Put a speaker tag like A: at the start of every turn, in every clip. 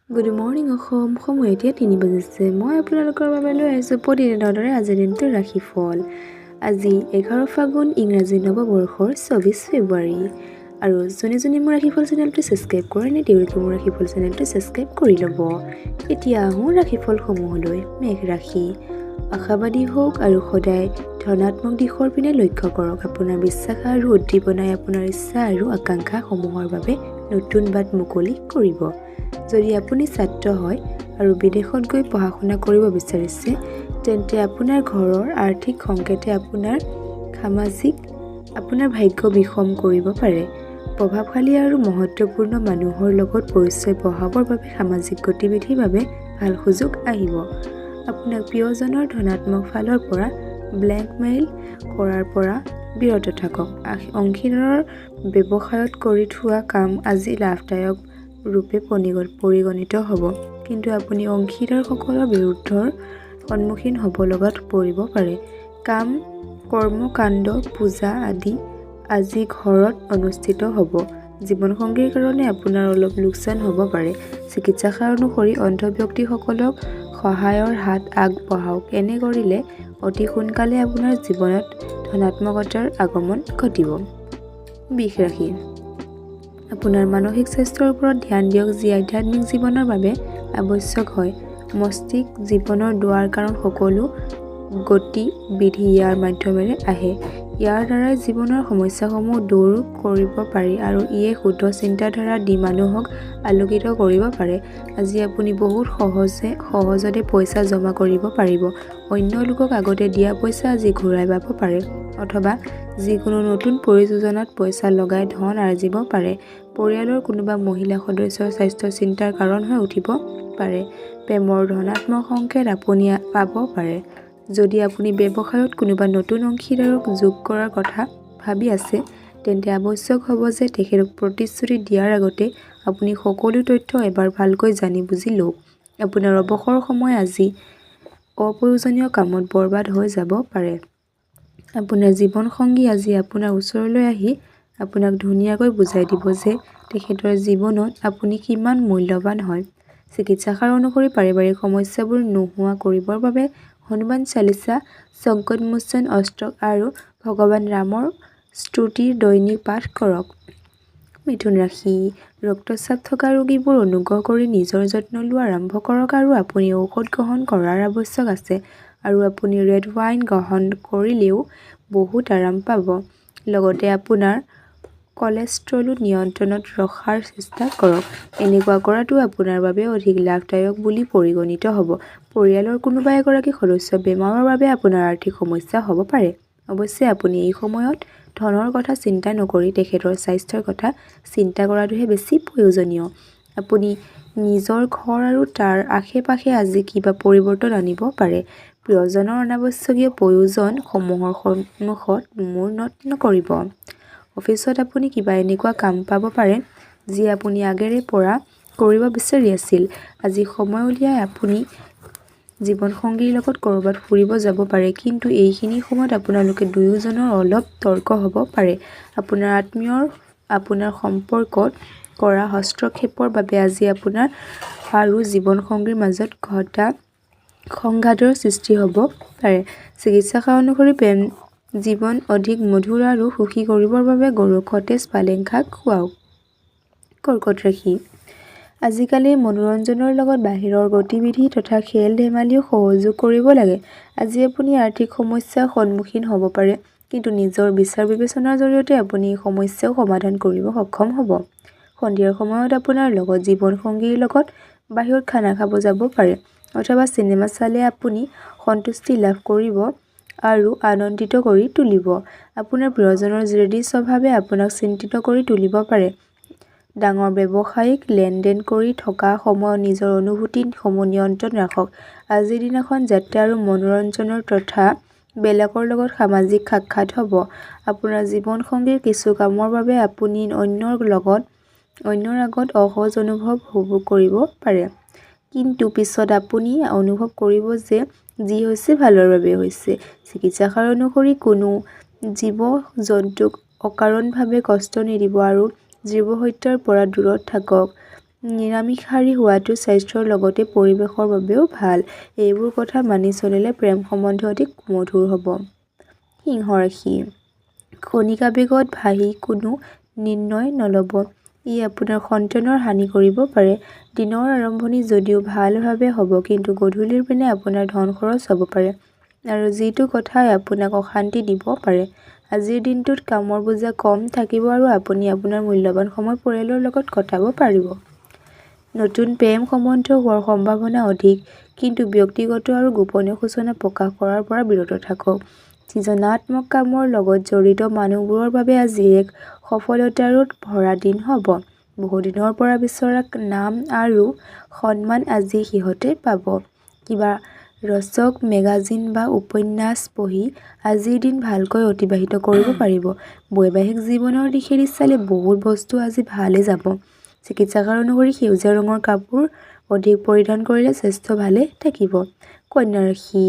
A: Good morning Assam. সময় এতিয়া 3 বাজিছে। মই আপোনালোকৰ বাবে লৈ আহিছোঁ প্ৰতিদিনৰ দৰে আজিৰ দিনটোৰ ৰাশিফল। আজি 11 ফাগুন, ইংৰাজী নৱবৰ্ষৰ 24 ফেব্ৰুৱাৰী। আৰু যোনে যোনে মোৰ ৰাশিফল চেনেলটো ছাবস্ক্ৰাইব কৰে নাই, তেওঁলোকে মোৰ ৰাশিফল চেনেলটো ছাবস্ক্ৰাইব কৰি ল'ব। এতিয়া আহোঁ ৰাশিফলসমূহলৈ। মেঘ ৰাশি, আশাবাদী হওক আৰু সদায় ধনাত্মক দিশৰ পিনে লক্ষ্য কৰক। আপোনাৰ বিশ্বাস আৰু উদ্দীপনাই আপোনাৰ ইচ্ছা আৰু আকাংক্ষাসমূহৰ বাবে নতুন বাট মুকলি কৰিব। যদি আপুনি ছাত্ৰ হয় আৰু বিদেশত গৈ পঢ়া শুনা কৰিব বিচাৰিছে, তেন্তে আপোনাৰ ঘৰৰ আৰ্থিক সংকেতে আপোনাৰ ভাগ্য বিষম কৰিব পাৰে। প্ৰভাৱশালী আৰু মহত্বপূৰ্ণ মানুহৰ লগত পৰিচয় বঢ়াবৰ বাবে সামাজিক গতিবিধিৰ বাবে ভাল সুযোগ আহিব। আপোনাক প্ৰিয়জনৰ ধনাত্মক ফালৰ পৰা ব্লেকমেইল কৰাৰ পৰা বিৰত থাকক। অংশীদাৰৰ ব্যৱসায়ত কৰি থোৱা কাম আজি লাভদায়ক ৰূপে পৰিগণিত হ'ব, কিন্তু আপুনি অংশীদাৰসকলৰ বিৰুদ্ধৰ সন্মুখীন হ'ব লগাত পৰিব পাৰে। কাম, কৰ্মকাণ্ড, পূজা আদি আজি ঘৰত অনুষ্ঠিত হ'ব। জীৱনসংগীৰ কাৰণে আপোনাৰ অলপ লোকচান হ'ব পাৰে। চিকিৎসা অনুসৰি অন্ধ ব্যক্তিসকলক সহায়ৰ হাত আগবঢ়াওক। এনে কৰিলে অতি সোনকালে আপোনাৰ জীৱনত ধনাত্মকতাৰ আগমন ঘটিব। বৃষ ৰাশি, আপোনাৰ মানসিক স্বাস্থ্যৰ ওপৰত ধ্যান দিয়ক, যি আধ্যাত্মিক জীৱনৰ বাবে আৱশ্যক হয়। মস্তিষ্ক জীৱনৰ দুৱাৰ, কাৰণ সকলো গতিবিধি ইয়াৰ মাধ্যমেৰে আহে। ইয়াৰ দ্বাৰাই জীৱনৰ সমস্যাসমূহ দূৰ কৰিব পাৰি আৰু ইয়ে শুদ্ধ চিন্তাধাৰা দি মানুহক আলোকিত কৰিব পাৰে। আজি আপুনি বহুত সহজতে পইচা জমা কৰিব পাৰিব। অন্য লোকক আগতে দিয়া পইচা আজি ঘূৰাই পাব পাৰে অথবা যিকোনো নতুন পৰিযোজনাত পইচা লগাই ধন আৰ্জিব পাৰে। পৰিয়ালৰ কোনোবা মহিলা সদস্যৰ স্বাস্থ্য চিন্তাৰ কাৰণ হৈ উঠিব পাৰে। প্ৰেমৰ ধনাত্মক সংকেত আপুনি পাব পাৰে। যদি আপুনি ব্যৱসায়ত কোনোবা নতুন অংশীদাৰক যোগ কৰাৰ কথা ভাবি আছে, তেন্তে আৱশ্যক হ'ব যে তেখেতক প্ৰতিশ্ৰুতি দিয়াৰ আগতে আপুনি সকলো তথ্য এবাৰ ভালকৈ জানি বুজি লওক। আপোনাৰ অৱসৰ সময় আজি অপ্ৰয়োজনীয় কামত বৰবাদ হৈ যাব পাৰে। আপোনাৰ জীৱনসংগী আজি আপোনাৰ ওচৰলৈ আহি আপোনাক ধুনীয়াকৈ বুজাই দিব যে তেখেতৰ জীৱনত আপুনি কিমান মূল্যৱান হয়। চিকিৎসাশাস্ত্ৰ অনুসৰি পাৰিবাৰিক সমস্যাবোৰ নোহোৱা কৰিবৰ বাবে হনুমান চালিচা, সংকটমোচন অষ্টক আৰু ভগৱান ৰামৰ স্তুতিৰ দৈনিক পাঠ কৰক। মিথুন ৰাশি, ৰক্তচাপ থকা ৰোগীবোৰ অনুগ্ৰহ কৰি নিজৰ যত্ন লোৱা আৰম্ভ কৰক আৰু আপুনি ঔষধ গ্ৰহণ কৰাৰ আৱশ্যক আছে আৰু আপুনি ৰেড ৱাইন গ্ৰহণ কৰিলেও বহুত আৰাম পাব। লগতে আপোনাৰ কলেষ্ট্ৰলো নিয়ন্ত্ৰণত ৰখাৰ চেষ্টা কৰক। এনেকুৱা কৰাটো আপোনাৰ বাবে অধিক লাভদায়ক বুলি পৰিগণিত হ'ব। পৰিয়ালৰ কোনোবা এগৰাকী সদস্য বেমাৰৰ বাবে আপোনাৰ আৰ্থিক সমস্যা হ'ব পাৰে। অৱশ্যে আপুনি এই সময়ত ধনৰ কথা চিন্তা নকৰি তেখেতৰ স্বাস্থ্যৰ কথা চিন্তা কৰাটোহে বেছি প্ৰয়োজনীয়। আপুনি নিজৰ ঘৰ আৰু তাৰ আশে-পাশে আজি কিবা পৰিৱৰ্তন আনিব পাৰে। প্ৰিয়জনৰ অনাৱশ্যকীয় প্ৰয়োজনসমূহৰ সন্মুখত মূৰ নত নকৰিব। অফিচত আপুনি কিবা এনেকুৱা কাম পাব পাৰে যি আপুনি আগেৰে পৰা কৰিব বিচাৰি আছিল। আজি সময় উলিয়াই আপুনি জীৱনসংগীৰ লগত ক'ৰবাত ফুৰিব যাব পাৰে, কিন্তু এইখিনি সময়ত আপোনালোকে দুয়োজনৰ অলপ তৰ্ক হ'ব পাৰে। আপোনাৰ আত্মীয়ৰ আপোনাৰ সম্পৰ্কত কৰা হস্তক্ষেপৰ বাবে আজি আপোনাৰ আৰু জীৱনসংগীৰ মাজত ঘটা সংঘাতৰ সৃষ্টি হ'ব পাৰে। চিকিৎসা অনুসৰি প্ৰেম জীৱন অধিক মধুৰ আৰু সুখী কৰিবৰ বাবে গৰুক সতেজ পালেং শাক খুৱাওক। কৰ্কট ৰাশি, আজিকালি মনোৰঞ্জনৰ লগত বাহিৰৰ গতিবিধি তথা খেল ধেমালিও সহযোগ কৰিব লাগে। আজি আপুনি আৰ্থিক সমস্যাৰ সন্মুখীন হ'ব পাৰে, কিন্তু নিজৰ বিচাৰ বিবেচনাৰ জৰিয়তে আপুনি এই সমস্যাও সমাধান কৰিব সক্ষম হ'ব। সন্ধিয়াৰ সময়ত আপোনাৰ লগত জীৱনসংগীৰ লগত বাহিৰত খানা খাব যাব পাৰে অথবা চিনেমা চালে আপুনি সন্তুষ্টি লাভ কৰিব আৰু আনন্দিত কৰি তুলিব। আপোনাৰ প্ৰিয়জনৰ জেদী স্বভাৱে আপোনাক চিন্তিত কৰি তুলিব পাৰে। ডাঙৰ ব্যৱসায়িক লেনদেন কৰি থকা সময়ত নিজৰ অনুভূতিসমূহ নিয়ন্ত্ৰণ ৰাখক। আজিৰ দিনাখন যাত্ৰা আৰু মনোৰঞ্জনৰ তথা বেলেগৰ লগত সামাজিক সাক্ষাৎ হ'ব। আপোনাৰ জীৱনসংগীৰ কিছু কামৰ বাবে আপুনি অন্যৰ আগত অসহজ অনুভৱ কৰিব পাৰে, কিন্তু পিছত আপুনি অনুভৱ কৰিব যে যি হৈছে ভালৰ বাবে হৈছে। চিকিৎসা অনুসৰি কোনো জীৱ-জন্তুক অকাৰণভাৱে কষ্ট নিদিব আৰু জীৱহত্যাৰ পৰা দূৰত থাকক। নিৰামিষাহাৰী হোৱাটো স্বাস্থ্যৰ লগতে পৰিৱেশৰ বাবেও ভাল। এইবোৰ কথা মানি চলিলে প্ৰেম সম্বন্ধ অধিক সুমধুৰ হ'ব। সিংহ ৰাশি: ক্ষণিক আৱেগত ভাহি কোনো নিৰ্ণয় নল'ব। ই আপোনাৰ সন্তানৰ হানি কৰিব পাৰে। দিনৰ আৰম্ভণি যদিও ভালভাৱে হ'ব কিন্তু গধূলিৰ পিনে আপোনাৰ ধন খৰচ হ'ব পাৰে আৰু যিটো কথাই আপোনাক অশান্তি দিব পাৰে। আজিৰ দিনটোত কামৰ বোজা কম থাকিব আৰু আপুনি আপোনাৰ মূল্যৱান সময় পৰিয়ালৰ লগত কটাব পাৰিব। নতুন প্ৰেম সম্বন্ধ হোৱাৰ সম্ভাৱনা অধিক, কিন্তু ব্যক্তিগত আৰু গোপনীয় সূচনা প্ৰকাশ কৰাৰ পৰা বিৰত থাকক। সৃজনাত্মক কামৰ লগত জড়িত মানুহবোৰৰ বাবে আজি এক সফলতাৰে ভৰা দিন হ'ব। বহুদিনৰ পৰা বিচৰা নাম আৰু সন্মান আজি সিহঁতে পাব। কিবা ৰোচক মেগাজিন বা উপন্যাস পঢ়ি আজিৰ দিন ভালকৈ অতিবাহিত কৰিব পাৰিব। বৈবাহিক জীৱনৰ দিশেদি চালে বহুত বস্তু আজি ভালে যাব। চিকিৎসাৰ অনুসৰি সেউজীয়া ৰঙৰ কাপোৰ অধিক পৰিধান কৰিলে স্বাস্থ্য ভালে থাকিব। কন্যা ৰাশি: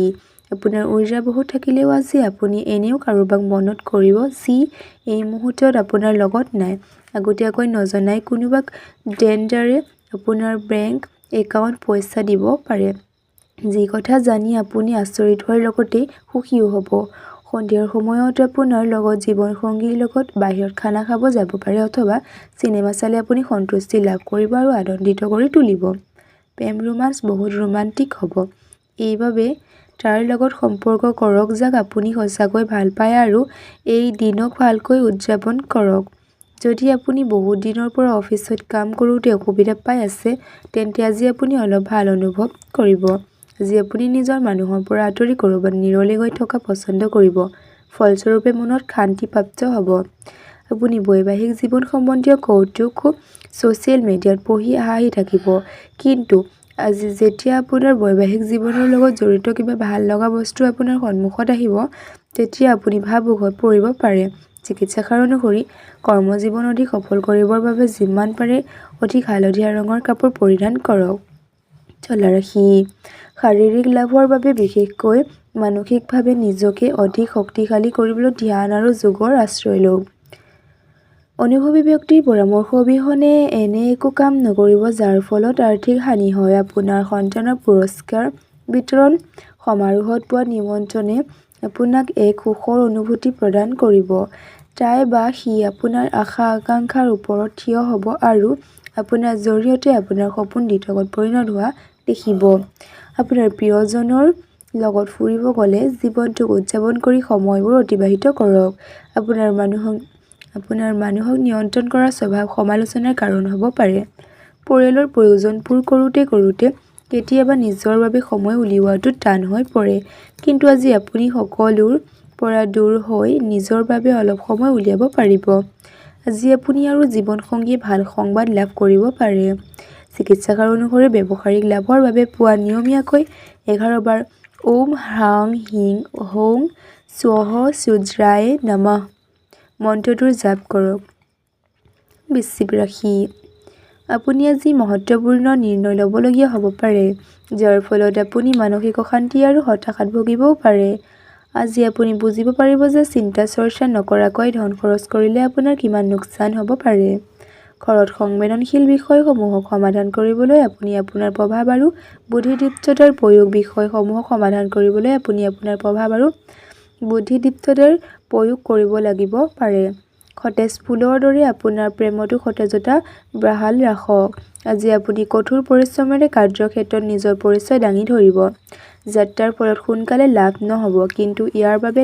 A: আপোনাৰ উৰ্জা বহুত থাকিলেও আজি আপুনি এনেও কাৰোবাক মনত কৰিব যি এই মুহূৰ্তত আপোনাৰ লগত নাই। আগতীয়াকৈ নজনাই কোনোবা লেনদাৰে আপোনাৰ বেংক একাউণ্টত পইচা দিব পাৰে। যি কথা জানি আপুনি আচৰিত হোৱাৰ লগতে সুখীও হ'ব। সন্ধিয়াৰ সময়ত আপোনাৰ লগত জীৱন সংগীৰ লগত বাহিৰত খানা খাব যাব পাৰে অথবা চিনেমা চালে আপুনি সন্তুষ্টি লাভ কৰিব আৰু আনন্দিত কৰি তুলিব। প্ৰেম ৰোমাঞ্চ বহুত ৰোমান্টিক হ'ব। এইবাবে তাৰ লগত সম্পৰ্ক কৰক যাক আপুনি সঁচাকৈয়ে ভাল পায় আৰু এই দিনক ভালকৈ উদযাপন কৰক। যদি আপুনি বহুত দিনৰ পৰা অফিচত কাম কৰোঁতে অসুবিধা পাই আছে তেন্তে আজি আপুনি অলপ ভাল অনুভৱ কৰিব। আজি আপুনি নিজৰ মানুহৰ পৰা আঁতৰি ক'ৰবাত নিৰলে গৈ থকা পছন্দ কৰিব। ফলস্বৰূপে মনত শান্তি প্ৰাপ্ত হ'ব। আপুনি বৈবাহিক জীৱন সম্বন্ধীয় কৌতুক ছ'চিয়েল মিডিয়াত পঢ়ি হাঁহি থাকিব। কিন্তু আজি যেতিয়া আপোনাৰ বৈবাহিক জীৱনৰ লগত জড়িত কিবা ভাল লগা বস্তু আপোনাৰ সন্মুখত আহিব তেতিয়া আপুনি ভাবুক হৈ পৰিব পাৰে। চিকিৎসাৰ অনুসৰি কৰ্মজীৱন অধিক সফল কৰিবৰ বাবে যিমান পাৰে অধিক হালধীয়া ৰঙৰ কাপোৰ পৰিধান কৰক। তুলা ৰাশি: শাৰীৰিক লাভৰ বাবে বিশেষকৈ মানসিকভাৱে নিজকে অধিক শক্তিশালী কৰিবলৈ ধ্যান আৰু যোগৰ আশ্ৰয় লওক। অনুভৱী ব্যক্তিৰ পৰামৰ্শ অবিহনে এনে একো কাম নকৰিব যাৰ ফলত আৰ্থিক হানি হয়। আপোনাৰ সন্তানৰ পুৰস্কাৰ বিতৰণ সমাৰোহত পোৱা নিমন্ত্ৰণে আপোনাক এক সুখৰ অনুভূতি প্ৰদান কৰিব। তাই বা সি আপোনাৰ আশা-আকাংক্ষাৰ ওপৰত থিয় হ'ব আৰু আপোনাৰ জৰিয়তে আপোনাৰ সপোন দিঠকত পৰিণত হোৱা দেখিব। আপোনাৰ প্ৰিয়জনৰ লগত ফুৰিব গ'লে জীৱনটোক উদযাপন কৰি সময়বোৰ অতিবাহিত কৰক। আপোনাৰ মানুহক নিয়ন্ত্ৰণ কৰাৰ স্বভাৱ সমালোচনাৰ কাৰণ হ'ব পাৰে। পৰিয়ালৰ প্ৰয়োজন পূৰ কৰোঁতে কৰোঁতে কেতিয়াবা নিজৰ বাবে সময় উলিওৱাটো টান হৈ পৰে। কিন্তু আজি আপুনি সকলোৰ পৰা দূৰ হৈ নিজৰ বাবে অলপ সময় উলিয়াব পাৰিব। আজি আপুনি আৰু জীৱন সংগীয়ে ভাল সংবাদ লাভ কৰিব পাৰে। চিকিৎসাৰ অনুসৰি ব্যৱসায়িক লাভৰ বাবে পুৱা নিয়মীয়াকৈ ১১ বাৰ ঔম হ্ৰাং হ্ৰীং হৌং সৌঃ সূৰ্যায় নমঃ মন্ত্ৰটোৰ জাপ কৰক। বৃশ্চিক ৰাশি: আপুনি আজি মহত্ত্বপূৰ্ণ নিৰ্ণয় ল'বলগীয়া হ'ব পাৰে, যাৰ ফলত আপুনি মানসিক অশান্তি আৰু হতাশাত ভুগিবও পাৰে। আজি আপুনি বুজিব পাৰিব যে চিন্তা-চৰ্চা নকৰাকৈ ধন খৰচ কৰিলে আপোনাৰ কিমান লোকচান হ'ব পাৰে। ঘৰত সংবেদনশীল বিষয়সমূহক সমাধান কৰিবলৈ আপুনি আপোনাৰ প্ৰভাৱ আৰু বুদ্ধিদীপ্ততাৰ প্ৰয়োগ বিষয়সমূহক সমাধান কৰিবলৈ আপুনি আপোনাৰ প্ৰভাৱ আৰু বুদ্ধিদীপ্ততাৰ প্ৰয়োগ কৰিব লাগিব পাৰে। সতেজ ফুলৰ দৰে আপোনাৰ প্ৰেমতো সতেজতা বাহাল ৰাখক। আজি আপুনি কঠোৰ পৰিশ্ৰমেৰে কাৰ্যক্ষেত্ৰত নিজৰ পৰিচয় দাঙি ধৰিব। যাত্ৰাৰ ফলত সোনকালে লাভ নহ'ব, কিন্তু ইয়াৰ বাবে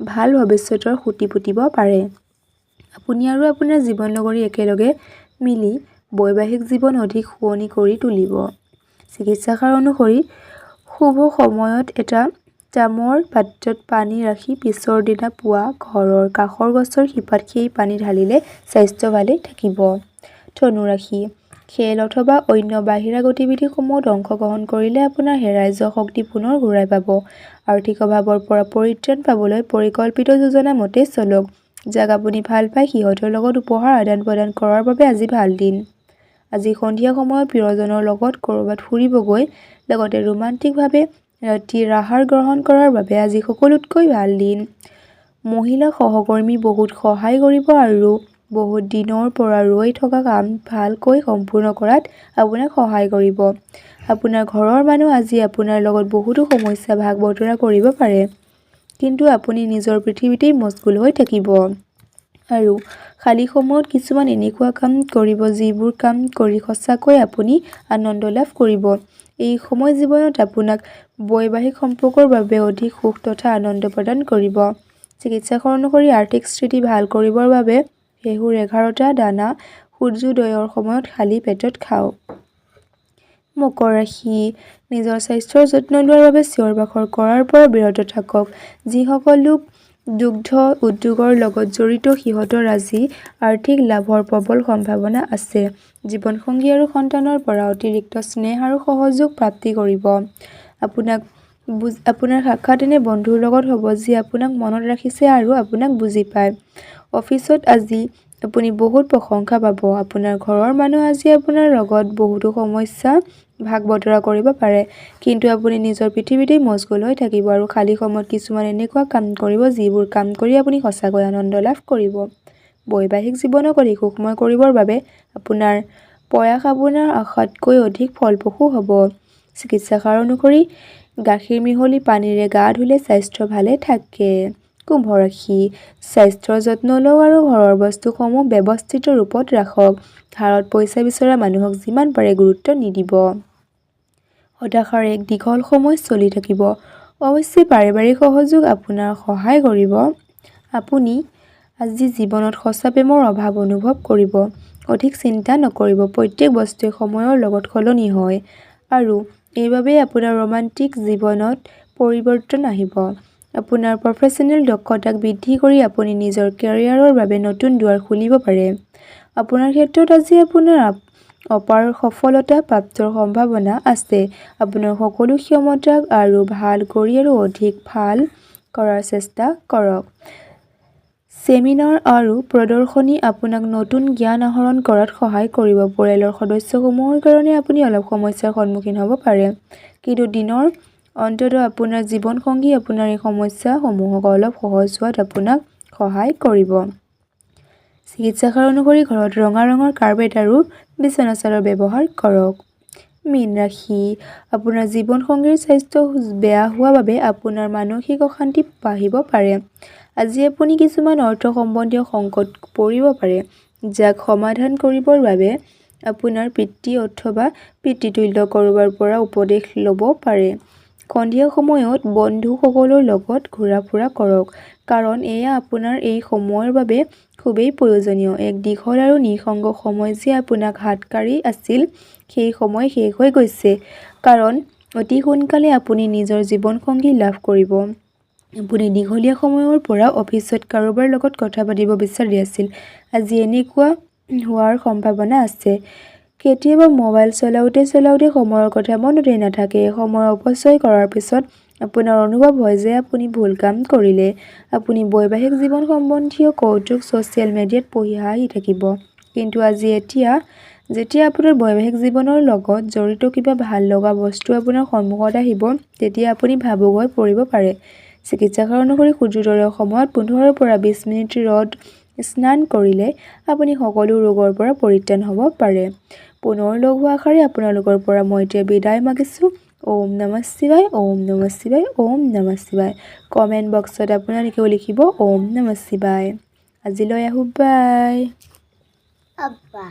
A: ভাল ভৱিষ্যতৰ খুঁটি পুতিব পাৰে। আপুনি আৰু আপোনাৰ জীৱন লগৰী একেলগে মিলি বৈবাহিক জীৱন অধিক শুৱনি কৰি তুলিব। চিকিৎসাৰ অনুসৰি শুভ সময়ত এটা তামৰ পাত্ৰত পানী ৰাখি পিছৰ দিনা পুৱা ঘৰৰ কাষৰ গছৰ শিপাত সেই পানী ঢালিলে স্বাস্থ্য ভালে থাকিব। ধনু ৰাশি: খেল অথবা অন্য বাহিৰা গতিবিধিসমূহত অংশগ্ৰহণ কৰিলে আপোনাৰ হেৰাই যোৱা শক্তি পুনৰ ঘূৰাই পাব। আৰ্থিক অভাৱৰ পৰা পৰিত্ৰাণ পাবলৈ পৰিকল্পিত যোজনা মতে চলক। যাক আপুনি ভাল পায় সিহঁতৰ লগত উপহাৰ আদান-প্ৰদান কৰাৰ বাবে আজি ভাল দিন। আজি সন্ধিয়া সময়ত প্ৰিয়জনৰ লগত ক'ৰবাত ফুৰিব গৈ লগতে ৰোমান্টিকভাৱে ৰাতিৰ আহাৰ গ্ৰহণ কৰাৰ বাবে আজি সকলোতকৈ ভাল দিন। মহিলা সহকৰ্মী বহুত সহায় কৰিব আৰু বহুত দিনৰ পৰা ৰৈ থকা কাম ভালকৈ সম্পূৰ্ণ কৰাত আপোনাক সহায় কৰিব। আপোনাৰ ঘৰৰ মানুহ আজি আপোনাৰ লগত বহুতো সমস্যা ভাগ বতৰা কৰিব পাৰে। কিন্তু আপুনি নিজৰ পৃথিৱীতেই মচগুল হৈ থাকিব। আৰু খালী সময়ত কিছুমান এনেকুৱা কাম কৰিব যিবোৰ কাম কৰি সঁচাকৈ আপুনি আনন্দ লাভ কৰিব। এই সময় জীৱনত আপোনাক বৈবাহিক সম্পৰ্কৰ বাবে অধিক সুখ তথা আনন্দ প্ৰদান কৰিব। চিকিৎসা অনুসৰি আৰ্থিক স্থিতি ভাল কৰিবৰ বাবে ঘেঁহুৰ 11টা দানা সূৰ্যোদয়ৰ সময়ত খালী পেটত খাওক। মকৰ ৰাশি: নিজৰ স্বাস্থ্যৰ যত্ন লোৱাৰ বাবে চিঞৰ-বাখৰ কৰাৰ পৰা বিৰত থাকক। যিসকল লোক দুগ্ধ উদ্যোগৰ লগত জড়িত সিহঁতৰ আজি আৰ্থিক লাভৰ প্ৰবল সম্ভাৱনা আছে। জীৱনসংগী আৰু সন্তানৰ পৰা অতিৰিক্ত স্নেহ আৰু সহযোগ প্ৰাপ্তি কৰিব। আপোনাৰ সাক্ষাৎ এনে বন্ধুৰ লগত হ'ব যি আপোনাক মনত ৰাখিছে আৰু আপোনাক বুজি পায়। অফিচত আজি আপুনি বহুত প্ৰশংসা পাব। আপোনাৰ ঘৰৰ মানুহ আজি আপোনাৰ লগত বহুতো সমস্যা ভাগ বতৰা কৰিব পাৰে। কিন্তু আপুনি নিজৰ পৃথিৱীতেই মচগুল হৈ থাকিব আৰু খালী সময়ত কিছুমান এনেকুৱা কাম কৰিব যিবোৰ কাম কৰি আপুনি সঁচাকৈ আনন্দ লাভ কৰিব। বৈবাহিক জীৱনক অধিক সুখময় কৰিবৰ বাবে আপোনাৰ প্ৰয়াস আপোনাৰ আশাতকৈ অধিক ফলপ্ৰসূ হ'ব। চিকিৎসাৰ অনুসৰি গাখীৰ মিহলি পানীৰে গা ধুলে স্বাস্থ্য ভালে থাকে। কুম্ভ ৰাশি: স্বাস্থ্যৰ যত্ন লওক আৰু ঘৰৰ বস্তুসমূহ ব্যৱস্থিত ৰূপত ৰাখক। ধাৰত পইচা বিচৰা মানুহক যিমান পাৰে গুৰুত্ব নিদিব। হতাশাৰ এক দীঘল সময় চলি থাকিব। অৱশ্যে পাৰিবাৰিক সহযোগ আপোনাৰ সহায় কৰিব। আপুনি আজি জীৱনত সঁচা প্ৰেমৰ অভাৱ অনুভৱ কৰিব। অধিক চিন্তা নকৰিব। প্ৰত্যেক বস্তুৱে সময়ৰ লগত সলনি হয় আৰু এইবাবেই আপোনাৰ ৰোমান্টিক জীৱনত পৰিৱৰ্তন আহিব। আপোনাৰ প্ৰফেচনেল দক্ষতাক বৃদ্ধি কৰি আপুনি নিজৰ কেৰিয়াৰৰ বাবে নতুন দুৱাৰ খুলিব পাৰে। আপোনাৰ ক্ষেত্ৰত আজি আপোনাৰ অপাৰ সফলতা প্ৰাপ্তৰ সম্ভাৱনা আছে। আপোনাৰ সকলো ক্ষমতাক আৰু ভাল কৰি আৰু অধিক ভাল কৰাৰ চেষ্টা কৰক। চেমিনাৰ আৰু প্ৰদৰ্শনী আপোনাক নতুন জ্ঞান আহৰণ কৰাত সহায় কৰিব। পৰিয়ালৰ সদস্যসমূহৰ কাৰণে আপুনি অলপ সমস্যাৰ সন্মুখীন হ'ব পাৰে। কিন্তু দিনৰ অন্তত আপোনাৰ জীৱনসংগী আপোনাৰ এই সমস্যাসমূহক অলপ সহজ হোৱাত আপোনাক সহায় কৰিব। চিকিৎসাৰ অনুসৰি ঘৰত ৰঙা ৰঙৰ কাৰ্পেট আৰু বিচনা চাদৰ ব্যৱহাৰ কৰক। মীন ৰাশি: আপোনাৰ জীৱনসংগীৰ স্বাস্থ্য বেয়া হোৱা বাবে আপোনাৰ মানসিক অশান্তি বাঢ়িব পাৰে। আজি আপুনি কিছুমান অৰ্থ সম্বন্ধীয় সংকট পৰিব পাৰে, যাক সমাধান কৰিবৰ বাবে আপোনাৰ পিতৃ অথবা পিতৃতুল্য কাৰোবাৰ পৰা উপদেশ ল'ব পাৰে। সন্ধিয়া সময়ত বন্ধুসকলৰ লগত ঘূৰা-ফুৰা কৰক কাৰণ এয়া আপোনাৰ এই সময়ৰ বাবে খুবেই প্ৰয়োজনীয়। এক দীঘল আৰু নিঃসংগ সময় যি আপোনাক হাত কাৰি আছিল সেই সময় শেষ হৈ গৈছে কাৰণ অতি সোনকালে আপুনি নিজৰ জীৱনসংগী লাভ কৰিব। আপুনি দীঘলীয়া সময়ৰ পৰা অফিচত কাৰোবাৰ লগত কথা পাতিব বিচাৰি আছিল, আজি এনেকুৱা হোৱাৰ সম্ভাৱনা আছে। কেতিয়াবা মোবাইল চলাওঁতে চলাওঁতে সময়ৰ কথা মনতেই নাথাকে। সময় অপচয় কৰাৰ পিছত আপোনাৰ অনুভৱ হয় যে আপুনি ভুল কাম কৰিলে। আপুনি বৈবাহিক জীৱন সম্বন্ধীয় কৌতুক ছ'চিয়েল মিডিয়াত পঢ়ি হাঁহি থাকিব। কিন্তু আজি এতিয়া যেতিয়া আপোনাৰ বৈবাহিক জীৱনৰ লগত জড়িত কিবা ভাল লগা বস্তু আপোনাৰ সন্মুখত আহিব, তেতিয়া আপুনি ভাবুক হৈ পৰিব পাৰে। চিকিৎসাৰ অনুসৰি সূৰ্যোদয়ৰ সময়ত 15ৰ পৰা 20 মিনিট ৰ'দ স্নান কৰিলে আপুনি সকলো ৰোগৰ পৰা পৰিত্ৰাণ হ'ব পাৰে। পুনৰ লগ হোৱা আশাৰে আপোনালোকৰ পৰা মই এতিয়া বিদায় মাগিছোঁ। ওম নমঃ শিৱায়, ওম নমঃ শিৱায়, ওম নমঃ শিৱায়। কমেণ্ট বক্সত আপোনালোকেও লিখিব ওম নমঃ শিৱায়। আজিলৈ আহোঁ, বাই।
B: আব্বা।